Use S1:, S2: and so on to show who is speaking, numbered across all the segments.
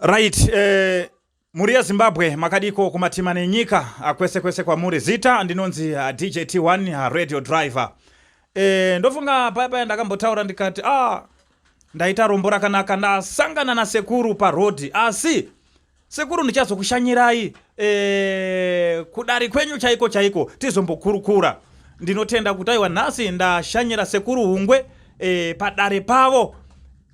S1: Right, mhuri yeZimbabwe, makadiko kumatima nenyika kwese kwese kwamuri. Zita ndinonzi DJ T1, radio driver. Ndofunga paya paya ndakambotaura ndikati ndaita rombo rakanaka, ndasangana nasekuru parodhi, asi sekuru ndichazokushanyirai kudari kwenyu chaiko chaiko tizombokurukura. Ndinotenda kuti aiwa, nhasi ndashanyira sekuru Hungwe padare pavo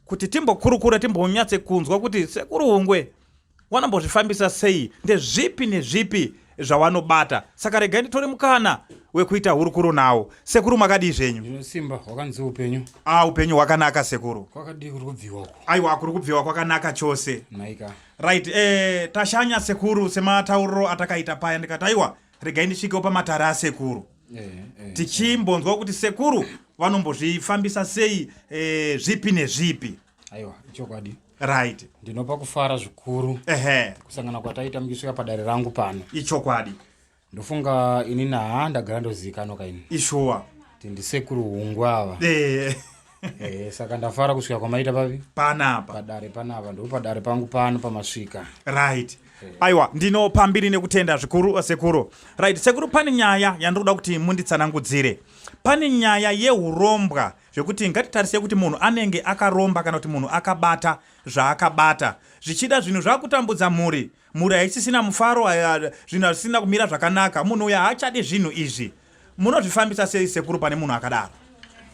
S1: kuti timbokurukura, timbonyatse kunzwa kuti sekuru Hungwe wanombozvifambisa sei, ndezvipi nezvipi zvawanobata. Saka regai nditore mukana wekuita hurukuro nawo. Sekuru, makadii zvenyu?
S2: Ndinosimba, hwakanzi upenyu?
S1: A, upenyu hwakanaka, sekuru.
S2: Kwakadii kuri kubviwa uko?
S1: Aiwa, kuri kubviwa kwakanaka chose.
S2: Naika.
S1: Right, tashanya sekuru, sematauriro atakaita paya, ndikati aiwa, regai ndisvikewo pamatare asekuru tichimbonzwa kuti sekuru vanombozvifambisa sei, zvipi nezvipi.
S2: Aiwa, ichokwadi.
S1: Right.
S2: Ndinopa kufara zvikuru kusangana kwataita muchisvika padare rangu pano.
S1: Ichokwadi.
S2: Ndofunga ini naha ndagara ndozivikanwa kaini kuti ndisekuru Hungwe ava. Saka ndafara kusvika kwamaita papi?
S1: Panapa.
S2: Padare panapa, ndo padare pangu pano pamasvika.
S1: Right, aiwa, ndinopambiri nekutenda zvikuru, sekuru. Right, sekuru, pane nyaya yandinoda kuti munditsanangudzire. Pane nyaya yeurombwa, zvekuti ngatitarise kuti munhu anenge akaromba kana kuti munhu akabata zvaakabata, zvichida zvinhu zvakutambudza mhuri, mhuri haisisina mufaro, zvinhu hazvisina kumira zvakanaka, munhu uyu haachadi zvinhu izvi. Munozvifambisa sei, sekuru, pane munhu akadaro?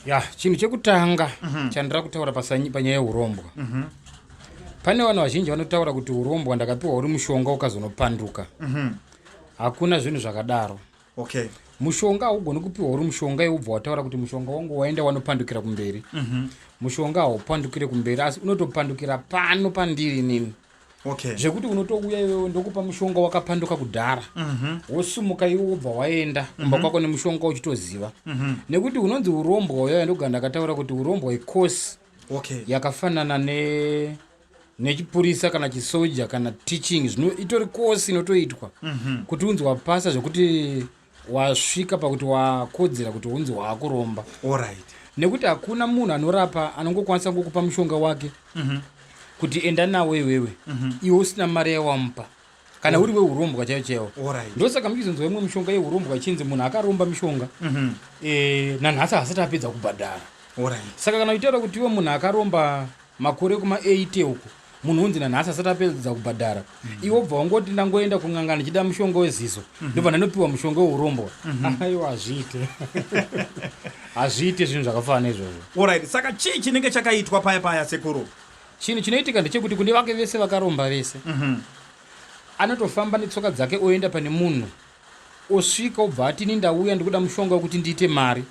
S2: Ya, chinhu chekutanga chandira kutaura panyaya yeurombwa, pane vanhu vazhinji vanotaura kuti urombwa ndakapiwa uri mushonga ukazonopanduka. Hakuna zvinhu zvakadaro. Mushonga haugoni kupiwa uri mushonga iubva wataura kuti mushonga wangu waenda wanopandukira kumberi. Mushonga haupandukire kumberi, asi unotopandukira pano pandiri inini, zvekuti unotouya iwewe ndokupa mushonga wakapanduka kudhara, wosumuka iwe wobva waenda kumba kwako nemushonga uchitoziva. Nekuti unonzi urombwa uyaya, ndogara ndakataura kuti urombwa ikosi yakafanana ne nechipurisa kana chisoja kana teaching. Zvino itori kosi inotoitwa kuti unzi wapasa, zvekuti wasvika pakuti wakodzera kuti unzi waakuromba. Nekuti hakuna munhu anorapa anongokwanisa ngokupa mushonga wake kuti enda nawo iwewe, iwe usina mari yawamupa, kana uri weurombwa chaiwo chaiwo. Ndosaka muchizonzwa imwe mishonga yeurombwa ichinzi munhu akaromba mishonga nanhasi asati apedza kubhadhara. Saka kana uchitaura kuti iwe munhu akaromba makore kuma-80 uko, munhu unzi nanhasi asati apedza kubhadhara, iwe ubva wangoti ndangoenda kun'anga ndichida mushonga weziso, ndobva ndanopiwa mushonga weurombwa, aiwa, hazviite, hazviite zvinhu zvakafanana izvozvo.
S1: Alright, saka chii chinenge chakaitwa paya paya, sekuru?
S2: Chinhu chinoitika ndechekuti kune vake vese vakaromba vese, anotofamba netsoka dzake oenda pane munhu, osvika obva ati, "Ini ndauya ndikuda mushonga wekuti ndiite mari,"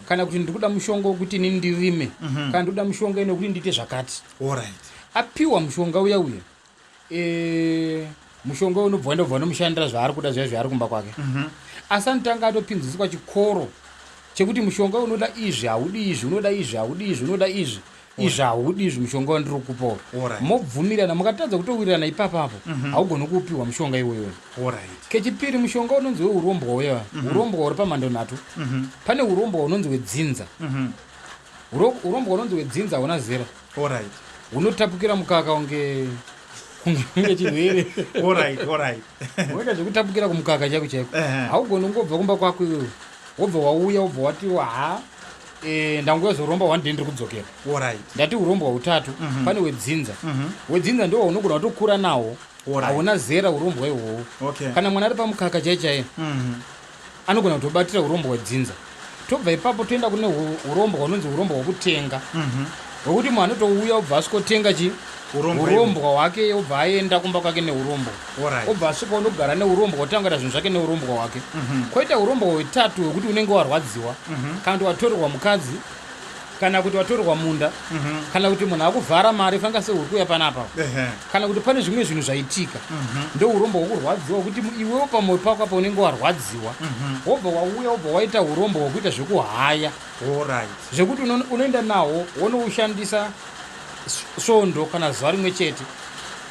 S2: kana kuti, "Ndikuda mushonga wekuti inini ndirime," kana, "Ndikuda mushonga ine wekuti ndiite zvakati." Apiwa mushonga uya uya, mushonga uyu unobva waenda, ubva wanomushandira zvaari kuda zviya zvaari kumba kwake. Asi anotanga atopinziswa chikoro chekuti mushonga uyu unoda izvi, haudi izvi, unoda izvi, haudi izvi, unoda izvi, izvi haudi izvi, mushonga wandiri kukupawo. Mobvumirana, mukatadza kutowirirana ipapapo, haugoni kuupiwa mushonga iwoyo. Kechipiri, mushonga unonzi weurombwa uya, urombwa uri pamhando nhatu. Pane urombwa hunonzi hwedzinza. Urombwa hunonzi hwedzinza hauna zera. Hunotapukira mukaka kunge chirwere. Unoita zvekutapukira kumukaka chaiko chaiko. Haugoni kungobva kumba kwako iwewe wobva wauya, wobva wati, "Ha, ndangozoromba one day, ndiri kudzokera." Ndati urombwa hutatu. Pane wedzinza. Wedzinza ndo waunogona kutokura nawo. Hauna zera urombwa ihwohwo. Kana mwana ari pamukaka chai chaiye, anogona kutobatira urombwa hwedzinza. Tobva ipapo toenda kune urombwa hunonzi urombwa hwekutenga, hwekuti munhu anotouya obva asvikotenga chi
S1: Urombwa.
S2: Urombwa hwake, obva aenda kumba kwake neurombwa, obva asvika unogara neurombwa, otanga kuita zvinhu zvake neurombwa hwake. Koita urombwa hwetatu hwekuti unenge warwadziwa, kana kuti watorerwa mukadzi, kana kuti watorerwa munda, kana kuti munhu akuvhara mari fanga seuri kuuya panapa, kana kuti pane zvimwe zvinhu zvaitika. Ndo urombwa hwokurwadziwa, hwekuti iwewo pamwoyo pako apa unenge warwadziwa, wobva wauya, wobva waita urombwa hwekuita zvekuhaya, zvekuti unoenda nahwo wonoushandisa svondo kana zuva rimwe chete,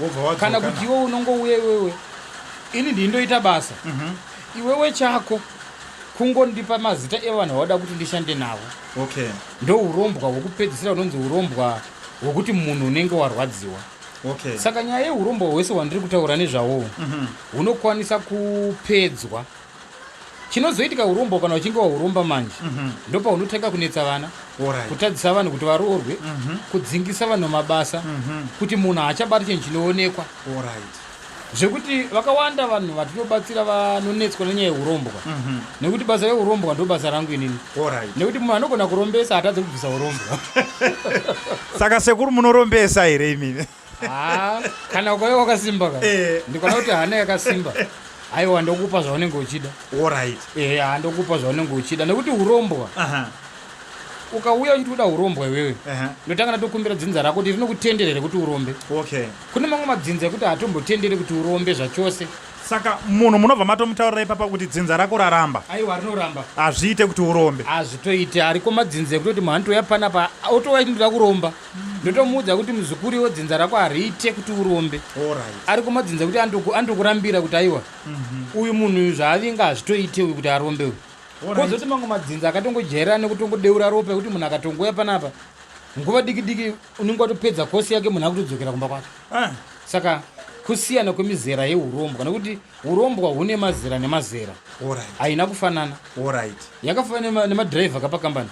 S1: Wobva wadzoka
S2: kana kuti iwe unongouya iwewe, ini ndindoita basa, iwewe chako kungondipa mazita evanhu vauda kuti ndishande navo. Ndo urombwa hwekupedzisira unonzi urombwa hwekuti munhu unenge warwadziwa.
S1: Okay.
S2: Saka nyaya yeurombwa hwese hwandiri kutaura nezvawo hunokwanisa kupedzwa. Chinozoitika, urombwa kana uchinge wauromba manje, ndopaunotanga kunetsa vana, kutadzisa vanhu kuti varoorwe, kudzingisa vanhu mabasa, kuti munhu haachabati chinhu chinoonekwa. Zvekuti vakawanda vanhu vatinobatsira vanonetswa nenyaya yeurombwa, nekuti basa reurombwa ndo basa rangu inini, nekuti munhu anogona kurombesa hatadze kubvisa urombwa.
S1: Saka sekuru, munorombesa here imimi?
S2: Ha, kana ukauya wakasimba ka, ndikaona kuti hana yakasimba, aiwa, ndokupa zvaunenge uchida. Ehe, ha, ndokupa zvaunenge uchida, nekuti urombwa, ukauya uchiti uda urombwa iwewe, ndotanga ndatokumbira dzinza rako kuti rinokutendera here kuti urombe. Kune mamwe madzinza ekuti hatombotenderi kuti urombe zvachose.
S1: Saka munhu munobva matomutaurira ipapa kuti dzinza rako raramba?
S2: Aiwa, rinoramba.
S1: Hazviite kuti urombe.
S2: Hazvitoite. Ariko madzinza ekutoti munhu anotouya panapa otouya kuti ndoda kuromba, ndotomuudza kuti muzukuru, iwo dzinza rako hariite kuti urombe. Ariko madzinza ekuti anotokurambira kuti aiwa, uyu munhu uyu zvaavinga hazvitoite uyu kuti arombe uyu. Kozoti mamwe madzinza akatongojairana nekutongodeura ropa, ekuti munhu akatongouya panapa, nguva diki diki unenge watopedza kosi yake, munhu akutodzokera kumba kwake. Saka kusiyana kwemizera yeurombwa, nekuti urombwa hune mazera nemazera, haina kufanana. Yakafanana nemadhiraivha kapakambani.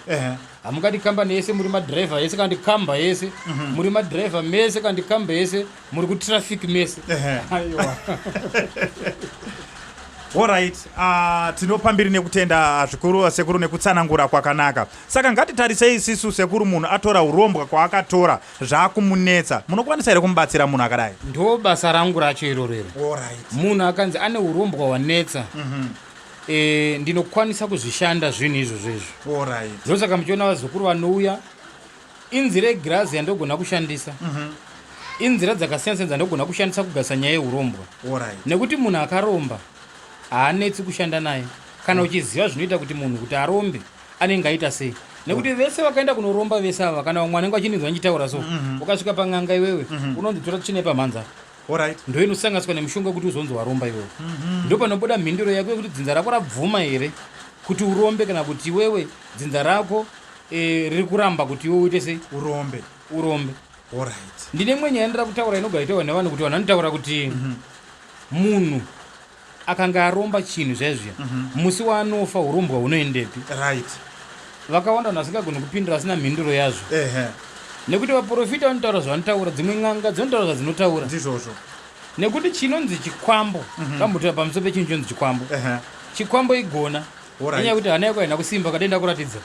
S2: Hamungati kambani yese muri madhiraivha yese, kana kuti kamba yese muri madhiraivha mese, kana kuti kamba yese muri kutraffic mese. Aiwa.
S1: Alright, tinopambiri nekutenda zvikuru sekuru nekutsanangura kwakanaka. Saka ngatitarisei isisu sekuru, munhu atora urombwa kwaakatora, zvaakumunetsa, munokwanisa here kumubatsira munhu akadai?
S2: Ndo basa rangu racho iroro iro. Munhu akanzi ane urombwa hwanetsa, ndinokwanisa kuzvishanda zvinhu izvozvo izvo. Ndosaka muchiona vazukuru vanouya. Inzira yegirazi yandogona kushandisa, inzira dzakasiyana siyana dzandogona kushandisa kugadzisa nyaya yeurombwa, nekuti munhu akaromba haanetsi kushanda naye kana uchiziva zvinoita kuti munhu kuti arombe anenge aita sei, nekuti vese vakaenda kunoromba vese ava, kana vamwe vanenge vachinzwa ndichitaura so, ukasvika pang'anga iwewe, unonzi tora tsvina yepamhanza. Ndo inosanganiswa nemushonga kuti uzonzi waromba iwewe. Ndo panobuda mhinduro yako yekuti dzinza rako rabvuma here kuti urombe, kana kuti iwewe dzinza rako riri kuramba kuti iwe uite sei?
S1: Urombe.
S2: Urombe. Ndine imwe nyaya ndira kutaura inogara itaurwa nevanhu, kuti vanhu vanotaura kuti munhu akanga aromba chinhu zvaizviya, musi waanofa urombwa hunoendepi? Vakawanda vanhu vasingagoni kupindura, vasina mhinduro yazvo, nekuti vaprofita vanotaura zvavanotaura, dzimwe n'anga dzinotaura zvadzinotaura. Nekuti chinonzi chikwambo, kambotaura pamusoro pechinhu chinonzi chikwambo. Chikwambo igona. Nenyaya yekuti hana yako haina kusimba, kadai ndakuratidza.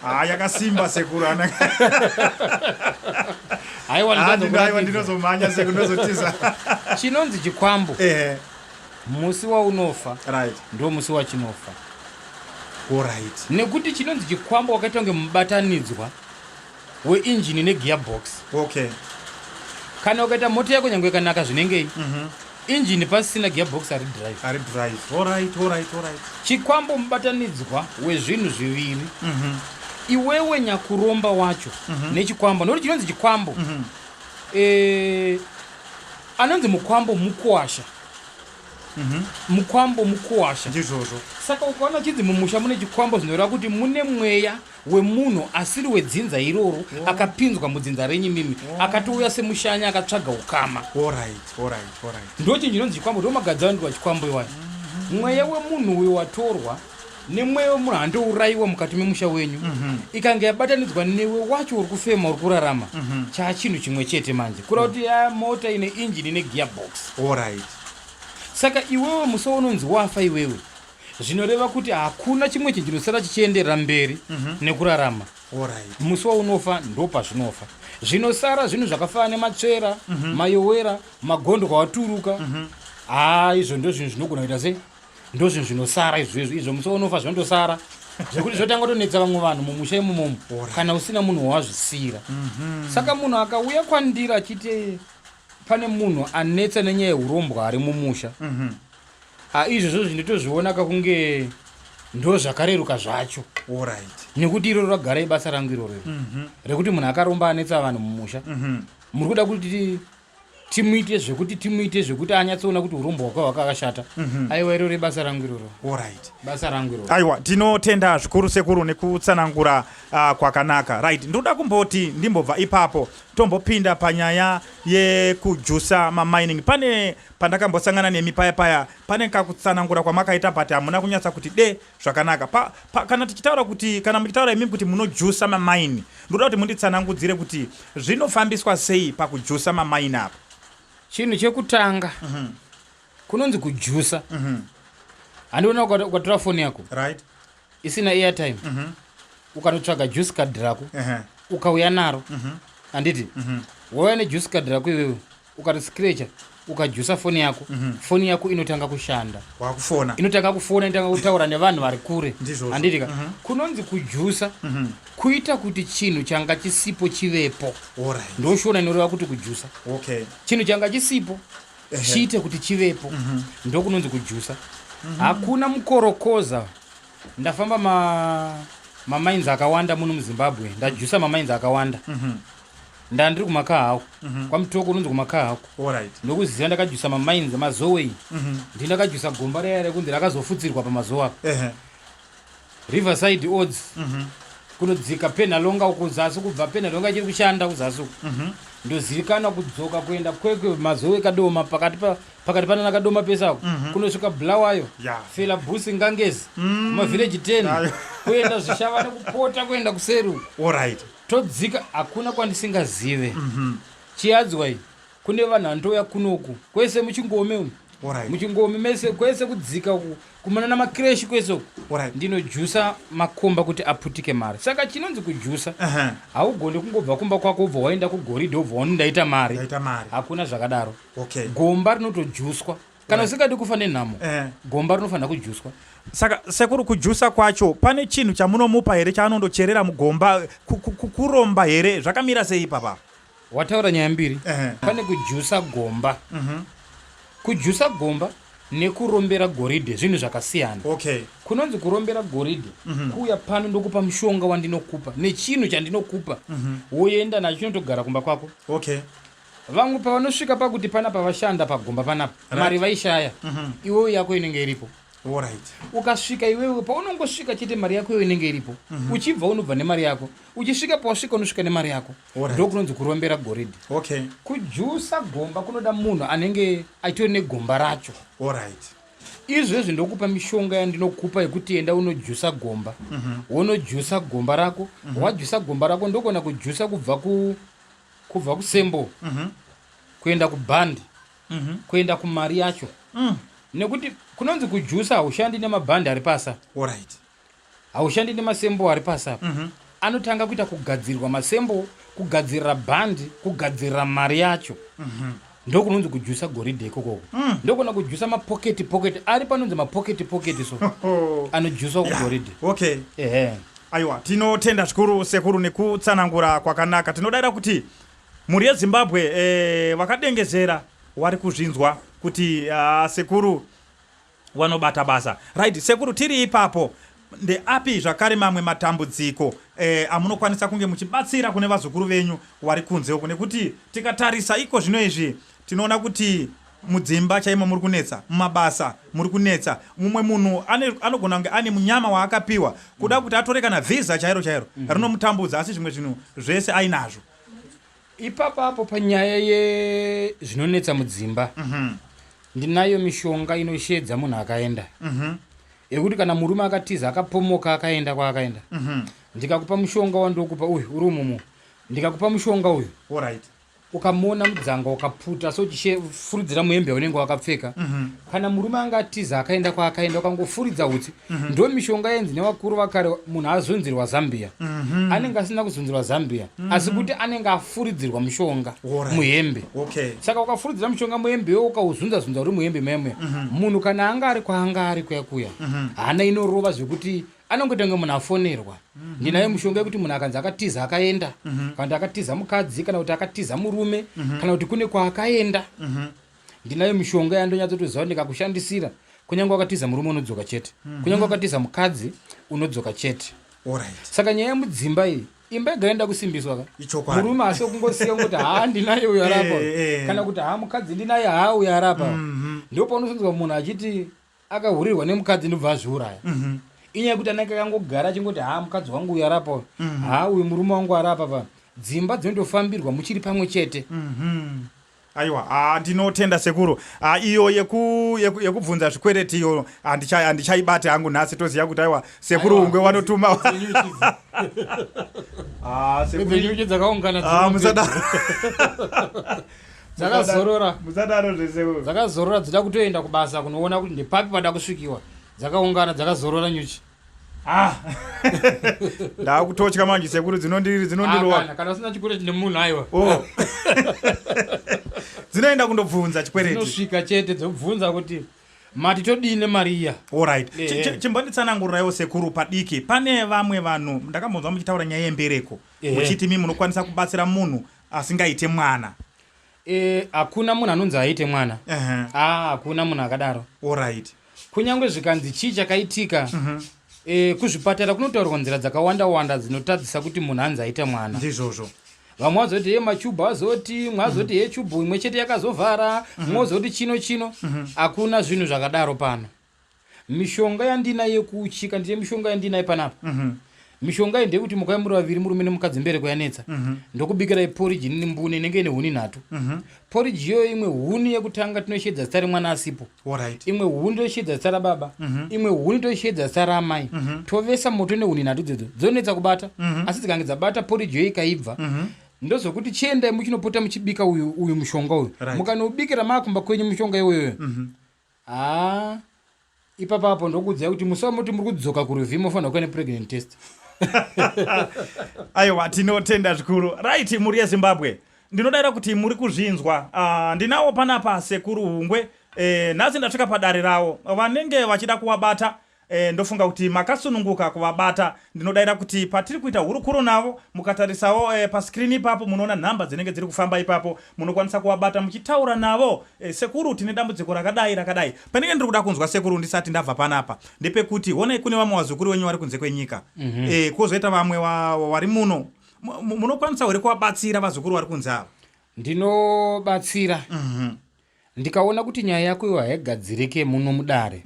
S1: Ha, yakasimba sekuru, hana.
S2: Haiwa.
S1: Ah, aiwa, ndinozomhanya sekuru, ndinozotiza.
S2: Chinonzi chikwambo, musi waunofa ndo musi wachinofa. Nekuti chinonzi chikwambo wakaita kunge mubatanidzwa weinjini negearbox. Kana ukaita mota yako nyange ikanaka zvinengei, injini pasina gearbox hari drive.
S1: Ari drive. Alright.
S2: Chikwambo mubatanidzwa wezvinhu zviviri, iwewe nyakuromba wacho nechikwambo, nokuti chinonzi chikwambo, anonzi mukwambo mukuwasha. Mukwambo mukuwasha. Saka ukaona chinzi mumusha mune chikwambo, zvinoreva kuti mune mweya wemunhu asiri wedzinza iroro akapinzwa mudzinza renyu imimi, akatouya semushanya akatsvaga ukama. Ndo chinhu chinonzi chikwambo. Ndo magadzandirwa chikwambo iwayo. Mweya wemunhu uyo watorwa nemweya wemunhu andourayiwa mukati memusha wenyu, ikange yabatanidzwa newe wacho uri kufema, uri kurarama, chaa chinhu chimwe chete manje, kureva kuti ya mota ine injini negearbox. Saka iwewe musi waunonzi wafa iwewe, zvinoreva kuti hakuna chimwe chinhu chinosara chichienderera mberi nekurarama. Musi waunofa ndo pazvinofa. Zvinosara zvinhu zvakafanana nematsvera, mayowera, magondo kwawaturuka. Haa, izvo ndo zvinhu zvinogona kuita sei, ndo zvinhu zvinosara izvozvo. Izvo musi waunofa zvinondosara, zvekuti zvotanga kutonetsa vamwe vanhu mumusha imomomo, kana usina munhu wawazvisiyira. Saka munhu akauya kwandiri achiti pane munhu anetsa nenyaya yeurombwa ari mumusha, ha, izvozvo zvindotozviona kakunge ndo zvakareruka zvacho, nekuti iroro ragara ibasa rangu iroro iro, rekuti munhu akaromba anetsa vanhu mumusha, muri kuda kuti Timuite zvekuti timuite zvekuti anyatsoona kuti urombo hwake hwakakashata. Aiwa, iro rebasa rangu iroro.
S1: Alright.
S2: Basa rangu iroro.
S1: Aiwa, tinotenda zvikuru sekuru nekutsanangura kwakanaka. Right, ndoda kumboti ndimbobva ipapo, tombopinda panyaya yekujusa mamining. Pane pandakambosangana nemi paya paya, pane kakutsanangura kwamakaita, but hamuna kunyatsa kuti de zvakanaka. Kana tichitaura kuti, kana muchitaura imimi kuti munojusa mamaini, ndoda kuti munditsanangudzire kuti zvinofambiswa sei pakujusa mamaini apa.
S2: Chinhu chekutanga, kunonzi kujusa, handiona ukatora foni yako isina airtime, ukanotsvaga juice card rako, ukauya naro, handiti? Wauya nejuice card rako iwewe, ukariscratcha, ukajusa foni yako, foni yako inotanga kushanda.
S1: Wakufona.
S2: Inotanga kufona, inotanga kutaura nevanhu vari kure.
S1: Ndizvozvo.
S2: Handiti ka? Kunonzi kujusa kuita kuti chinhu changa chisipo chivepo. Ndoshona inoreva kuti kujusa. Chinhu changa chisipo chiite kuti chivepo, ndokunonzi kujusa. Hakuna mukorokoza. Ndafamba mamainzi akawanda muno muZimbabwe, ndajusa mamainzi akawanda. Ndandiri kuMakahaku, kwaMutoko, unonzi kuMakahaku. Ndokuziva ndakajusa mamainzi Mazowei. Ndi ndakajusa gomba raya rekunzi rakazofutsirwa pamazowe apa. Riverside Odds, kunodzika Penhalonga uku zasi, kubva Penhalonga ichiri kushanda kuzasi uku. Ndozivikanwa kudzoka kuenda Kwekwe, Mazowe, Kadoma, pakati pakati panana Kadoma pese ako, kunosvika Bulawayo, Filabusi, Ngangezi, mavhileji 10, kuenda Zvishava nekupota kuenda kuseri uku. Todzika, hakuna kwandisingazive. Chiadzwa iyi kune vanhu vanotouya kunoku kwese muChingome umu. MuChingome mese kwese kudzika uku kumana namakireshi kwese uku. Ndinojusa makomba kuti aputike mari. Saka chinonzi kujusa, haugoni kungobva kumba kwako ubva waenda kugoridhe, ubva wani ndaita mari.
S1: Ndaita mari.
S2: Hakuna zvakadaro.
S1: Okay.
S2: Gomba rinotojuswa kana usingadi kufa nenhamo. Gomba rinofanira kujuswa.
S1: Saka sekuru, kujusa kwacho pane chinhu chamunomupa here chaanondocherera mugomba? Kuromba here? Zvakamira sei ipapa?
S2: Wataura nyaya mbiri. Pane kujusa gomba. Kujusa gomba nekurombera goridhe zvinhu zvakasiyana. Kunonzi kurombera goridhe kuuya pano, ndokupa mushonga wandinokupa nechinhu chandinokupa, woenda nacho chinotogara kumba kwako. Vamwe pavanosvika pakuti panapa vashanda pagomba panapa, mari vaishaya, iwewe yako inenge iripo. Ukasvika iwewe, paunongosvika chete, mari yako iwe inenge iripo. Uchibva unobva nemari yako, uchisvika pawasvika unosvika nemari yako. Ndokunonzi kurombera goridhe. Kujusa gomba kunoda munhu anenge achitori negomba racho. Izvezvi ndokupa mishonga yandinokupa yekuti enda unojusa gomba. Wonojusa gomba rako. Wajusa gomba rako, ndogona kujusa kubva kusembo kuenda kubhandi, kuenda kumari yacho, nekuti kunonzi kujusa haushandi nemabhandi ari pasa. Haushandi nemasembo ari pasi apa. Anotanga kuita kugadzirwa masembo, kugadzirira bhandi, kugadzirira mari yacho. Ndokunonzi kujusa goridhe ikokoko. Ndokona kujusa mapoketi poketi ari panonzi mapoketi poketi, so anojuswa kugoridhe. Ehe.
S1: Aiwa, tinotenda zvikuru sekuru nekutsanangura kwakanaka. Tinodayira kuti mhuri yeZimbabwe vakadengezera wari kuzvinzwa kuti sekuru wanobata basa. Right, sekuru, tiri ipapo, ndeapi zvakare mamwe matambudziko amunokwanisa kunge muchibatsira kune vazukuru venyu wari kunze uku? Nekuti tikatarisa iko zvino izvi, tinoona kuti mudzimba chaimo muri kunetsa, mumabasa muri kunetsa. Mumwe munhu anogona kunge ane munyama waakapiwa kuda kuti atore kana vhisa chairo chairo, rinomutambudza, asi zvimwe zvinhu zvese ainazvo.
S2: Ipapapo panyaya yezvinonetsa mudzimba, ndinayo mishonga inoshedza munhu akaenda, yekuti kana murume akatiza, akapomoka, akaenda kwaakaenda, ndikakupa mushonga wandokupa uyu uri umumu, ndikakupa mushonga uyu, ukamona mudzanga, ukaputa so uchifurudzira muhembe yaunenge wakapfeka, kana murume anga atiza akaenda kwaakaenda, ukangofuridza hutsi, ndo mishonga yenzi nevakuru vakare munhu azunzirwa zambia. Anenge asina kuzunzirwa zambia, asi kuti anenge afuridzirwa mushonga muhembe. Saka ukafuridzira mushonga muhembe iwo, ukauzunza-zunza uri muhembe muya muya, munhu kana anga ari kwaanga ari kuya kuya, hana inorova zvekuti anongoita kunge munhu afonerwa. Ndinayo mushonga yekuti munhu akanzi akatiza akaenda, kana kuti akatiza mukadzi, kana kuti akatiza murume, kana kuti kune kwaakaenda, ndinayo mishonga yandonyatsotoziva kuti ndikakushandisira, kunyange wakatiza murume unodzoka chete, kunyange wakatiza mukadzi unodzoka chete. Saka nyaya yemudzimba iyi Imba yega inoda kusimbiswa ka.
S1: Ichokwadi.
S2: Murume asi kungosiya kuti haa ndinaye uyo arapa. Kana kuti haa mukadzi ndinaye haa uyo arapa. Ndipo paunosonzwa munhu achiti akahurirwa nemukadzi ndobva azviuraya. Inyaya yekuti anenge akangogara achingoti haa mukadzi wangu uyo arapa uyu. Haa uyu murume wangu arapa pa. Dzimba dzinotofambirwa muchiri pamwe chete.
S1: Aiwa, haa ndinotenda sekuru. Haa iyo yeku yeku yekubvunza zvikwereti iyo handicha handichaibate hangu nhasi toziva kuti aiwa sekuru
S2: Aiwa,
S1: Hungwe wanotuma. Haa sekuru.
S2: Idzenyuchi dzakaungana
S1: Haa
S2: dziri
S1: musadaro.
S2: Dzakazorora.
S1: Musadaro zvesekuru.
S2: Dzakazorora dzida kutoenda kubasa kunoona kuti ndepapi pada kusvikiwa. Dzakaungana dzakazorora nyuchi.
S1: Ah. Ndakutotya manje sekuru dzinondiri dzinondirova.
S2: Ah, kana, kana usina chikwereti nemunhu aiwa.
S1: Oh. Dzinoenda kundobvunza chikwereti.
S2: Dzinosvika chete dzobvunza kuti mati todii nemari iya.
S1: Alright.
S2: Ehe.
S1: Chimbonditsanangurirawo sekuru padiki. Pane vamwe vanhu ndakambonzwa muchitaura nyaya yembereko.
S2: Ehe.
S1: Muchiti imi munokwanisa kubatsira munhu asingaite mwana.
S2: Eh, hakuna munhu anonzi aite mwana.
S1: Ehe.
S2: Ah, hakuna munhu akadaro.
S1: Alright.
S2: Kunyange zvikanzi chii chakaitika kuzvipatara kunotaurwa nzira dzakawanda wanda dzinotadzisa kuti munhu anzi aite mwana.
S1: Ndizvozvo.
S2: Vamwe vazoti he machubhu azoti, mumwe azoti he chubhu imwe chete yakazovhara, mumwe ozoti chino chino. Hakuna zvinhu zvakadaro pano. Mishonga yandinayo yekuuchika ndine mishonga yandinayo panapa. Mishonga iyi ndeyekuti mukauya muri vaviri murume nemukadzi mbereko yanetsa. Ndokubikirai porridge inini mbune inenge ine huni nhatu. Porridge iyoyo imwe huni yekutanga tinoshedza zita remwana asipo.
S1: Alright.
S2: Imwe huni toshedza zita rababa. Imwe huni toshedza zita raamai. Tovesa moto nehuni nhatu dzedzo. Dzonetsa kubata. Asi dzikange dzabata porridge iyoyo ikaibva. Ndozokuti chiendai muchinopota muchibika uyu uyu mushonga uyu.
S1: Right.
S2: Mukanoubikira maakumba kwenyu mushonga iwoyoyo. Haa ipapa apo ndokuudzai kuti musi wamuti muri kudzoka kureview mofanira kuva nepregnant test.
S1: Aiwa tinotenda zvikuru. Right mhuri yeZimbabwe ndinodaira kuti muri kuzvinzwa. Ndinawo panapa sekuru Hungwe. Nhasi ndasvika padare ravo. Vanenge vachida kuvabata Ndofunga kuti makasununguka kuvabata. Ndinodaira kuti patiri kuita hurukuro navo, mukatarisawo pascreen ipapo munoona nhamba dzinenge dziri kufamba ipapo. Munokwanisa kuvabata muchitaura navo. Sekuru tine dambudziko rakadai rakadai. Panenge ndiri kuda kunzwa sekuru ndisati ndabva panapa ndepekuti honai kune vamwe vazukuru venyu vari kunze kwenyika. Kwozoita vamwe vari muno. Munokwanisa here kuvabatsira vazukuru vari kunze ava?
S2: Ndinobatsira. Ndikaona kuti nyaya yako iyo haigadzirike muno mudare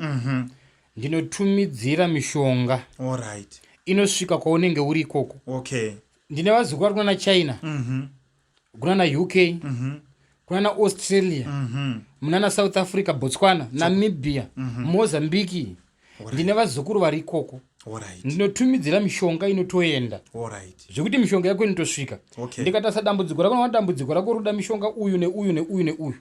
S2: ndinotumidzira mishonga
S1: Alright.
S2: inosvika kwaunenge uri ikoko.
S1: Okay.
S2: Ndine vazukuru vari kunana China, kunana UK, kunana Australia, munana South Africa, Botswana, Namibia, Mozambique. Ndine vazukuru vari ikoko.
S1: Alright.
S2: Ndinotumidzira mishonga inotoenda.
S1: Alright.
S2: Zvekuti mishonga yako inotosvika.
S1: Okay.
S2: Ndikatarisa dambudziko rako naona dambudziko rako roda mishonga uyu neuyu neuyu neuyu.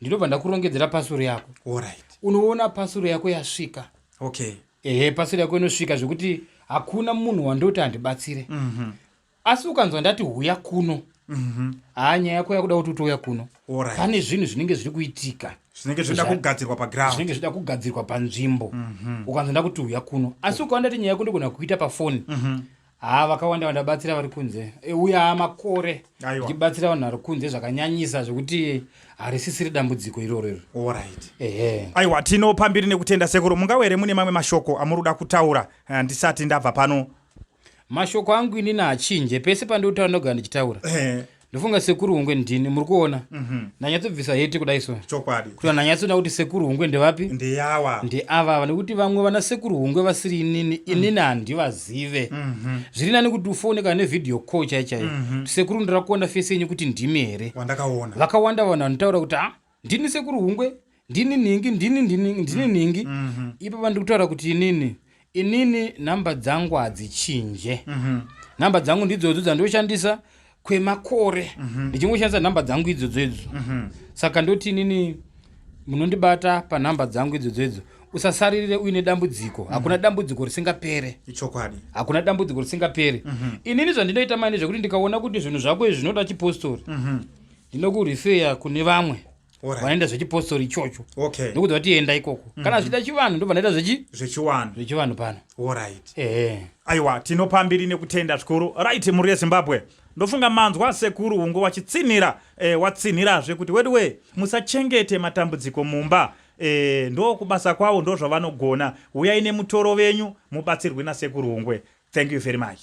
S2: Ndinobva ndakurongedzera pasuru yako.
S1: Alright.
S2: Unoona pasuru yako yasvika.
S1: Okay.
S2: Ehe, pasuru yako inosvika zvekuti hakuna munhu wandoti andibatsire. Asi ukanzwa ndati huya kuno. Haa nyaya yako yakuda kuti utouya kuno.
S1: Alright.
S2: Pane zvinhu zvinenge zviri kuitika.
S1: Zvinenge zvinoda kugadzirwa paground.
S2: Zvinenge zvinoda kugadzirwa panzvimbo. Ukanzwa ndakuti huya kuno. Asi ukaona ndati nyaya yako ndogona kuita pafoni. Haa vakawanda vandabatsira vari kunze. Uya makore.
S1: Aiwa.
S2: Ndichibatsira vanhu vari kunze zvakanyanyisa zvekuti harisisiri dambudziko iroro iro.
S1: Alright.
S2: Ehe.
S1: Aiwa tinopambiri nekutenda sekuru. Mungave here mune mamwe mashoko amuri kuda kutaura ndisati ndabva pano?
S2: Mashoko angu inini hachinje pese pandinotaura ndogara ndichitaura. Ndofunga sekuru Hungwe ndini muri kuona. Ndanyatsobvisa heti kudai so.
S1: Chokwadi.
S2: Kuti ndanyatsoona kuti sekuru Hungwe ndevapi?
S1: Ndeyawa.
S2: Ndeava ava nekuti vamwe vana sekuru Hungwe vasiri inini, inini handivazive. Zviri nani kuti ufone kana nevideo call chai chaiyo. Sekuru ndoda kuona face yenyu kuti ndimi here.
S1: Wandakaona.
S2: Vakawanda vanhu vanotaura kuti ah ndini sekuru Hungwe, ndini nhingi, ndini ndini ndini nhingi. Ipapa ndiri kutaura kuti inini Inini nhamba dzangu hadzichinje. Nhamba dzangu ndidzodzo dzandoshandisa kwemakore ndichingoshandisa nhamba dzangu idzodzo idzo. Saka ndoti inini munondibata panhamba dzangu idzodzo idzo. Usasaririre uine dambudziko. Hakuna dambudziko risingapere.
S1: Ichokwadi.
S2: Hakuna dambudziko risingapere. Inini zvandinoita manje zvekuti ndikaona kuti zvinhu zvako izvi zvinoda chipostori, ndinokurifeya kune vamwe.
S1: Alright.
S2: Vanoenda zvechipostori ichocho.
S1: Okay.
S2: Ndokuti vati enda ikoko. Kana zvichida chivanhu ndobva ndaita
S1: zvechivanhu.
S2: Zvechivanhu pano.
S1: Alright.
S2: Ehe.
S1: Aiwa tinopa mbiri nekutenda zvikuru. Right mhuri yeZimbabwe. Ndofunga manzwa sekuru Hungwe wachitsinhira watsinhirazve kuti weduwe musachengete matambudziko mumba. Ndo kubasa kwavo ndozvavanogona. Huyai nemutoro venyu mubatsirwe nasekuru Hungwe. Thank you very much.